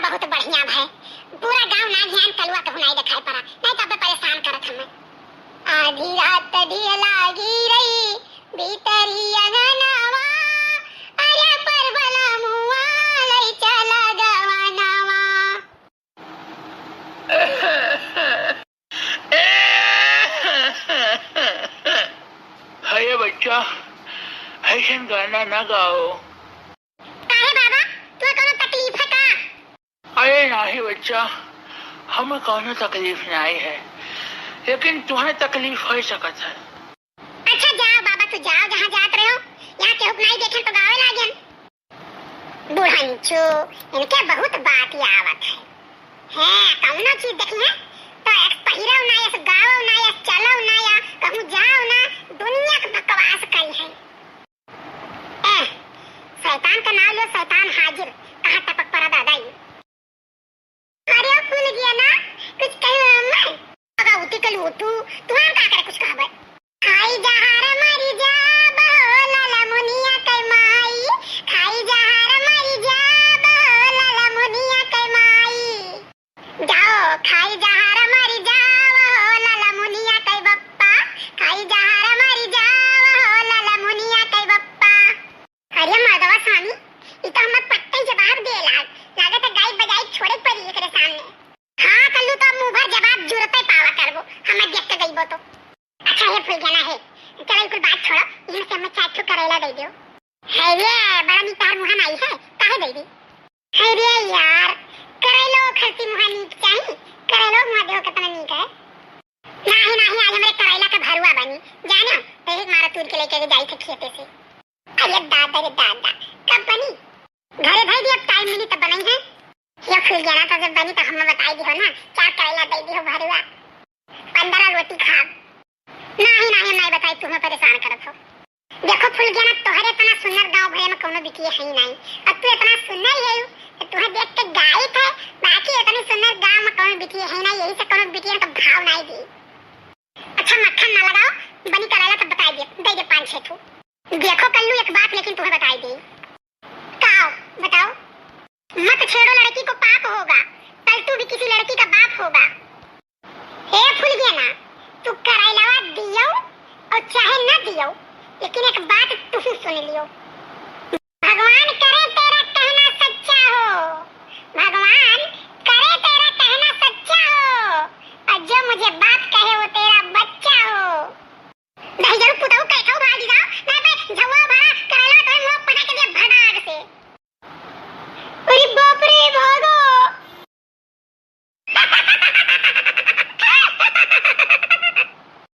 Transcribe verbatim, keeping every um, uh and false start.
बहुत बढ़िया भए, पूरा गाँव ना ध्यान कलुआ कहूँ नाई देखाई पड़ा, नाई तो अबे परेशान करत हमें। आधी रात ढियला गिरई भीतरी अंगनवा, अरे परबला मुआ लई चला गवनवा। हे बच्चा, ऐसन गाना ना गाओ। काहे बाबा, तू कौनो तकलीफ है का? अरे नाही बच्चा, हमें कौनो तकलीफ नाही है, लेकिन तुम्हें तकलीफ हो सकत है। अच्छा जाओ बाबा, तू जाओ जहाँ जात रहे हो, यहाँ केहू के नाई देखेन तो गावे लागेन। बुढ़ंचू, इनके बहुत बात आवत है। हैं, कौनो चीज देखी है तो एक पहिरव ना, यस गाओ ना, यस चलो ना, या कहूँ जाओ ना, दुनिया के बकवास करी है। ए, शैतान का नाम लो, शैतान हाजिर। कहाँ टपक पड़ा दादा ये? अरे ओ फूल गया ना, कुछ कहो अम्मा। अगा उठी कल उठू, तुम्हारा का करे कुछ कहबे? खाई जहर मरी जाब हो लाला मुनिया के माई, खाई जहर मरी जाब हो लाला मुनिया के माई। जाओ खाई जहर मरी जाओ हो लाला मुनिया के बप्पा, खाई जहर मरी जाओ हो लाला मुनिया के बप्पा। अरे मर्दवा स्वामी, ई तो हमर पट्टे जवाब दे लाग, लागत है गाई बजाई छोड़े पड़ी एकरे सामने। हाँ कल्लू, तो मुँह भर जवाब जुरते पावा करबो, हमें देख के गईबो तो। अच्छा हे फुलगेना हे, चलो ई कुल बात छोड़ो, इनमें से हमें चार ठो करैला दे दियो। है रे, बड़ा नीक तार मुँह नाई है, काहे दे दी? है रे यार, करैलो खलती मुँह नीक चाही, करैलो मुँह देखो कितना नीक है। नाही, नाही, आज हमरे करैला का भरुआ बनी, जाने हो, तो एक मारा तूर के लेके जाई थे खेते से। अरे दादा रे दादा, कब बनी? घरे भाई भी अब टाइम मिली तब बनाई है। ये फुलगेना तो जब बनी तो हमें बताई दिहो ना, चार करैला दे दिहो भरुआ, पंद्रह रोटी खाब। नाही, नाही, नाही बताई, तुम्हें परेशान करत हो। देखो फुलगेना, तोहरे इतना सुंदर गाँव भरे में कौनो बिटिया है ही नाही, और तू इतना सुंदर है, तो तुहे देख के गायत है, बाकी इतनी सुंदर गाँव में कौनो बिटिया है नाही, यही से कौनो बिटिया का भाव नाही दी। अच्छा मक्खन ना लगाओ, बनी करैला तब बताई दे, दे दे पाँच छह ठो। देखो कल्लू एक बात लेकिन तुम्हें बताई दे। का? बताओ। मत छेड़ो लड़की को, पाप होगा, कल तू भी किसी लड़की का बाप होगा। हे फुलगेना, तू करैलवा दियो और चाहे न दियो, लेकिन एक बात तू सुन लियो। भगवान करे तेरा कहना सच्चा हो, भगवान करे तेरा कहना सच्चा हो, और जो मुझे बाप कहे वो तेरा बच्चा हो। नहीं जरूर पुताऊ कैठो भागी जाओ, नहीं पे झवा भरा करैला तो मुंह पना के दिया भगा आग से। अरे बाप रे, भागो।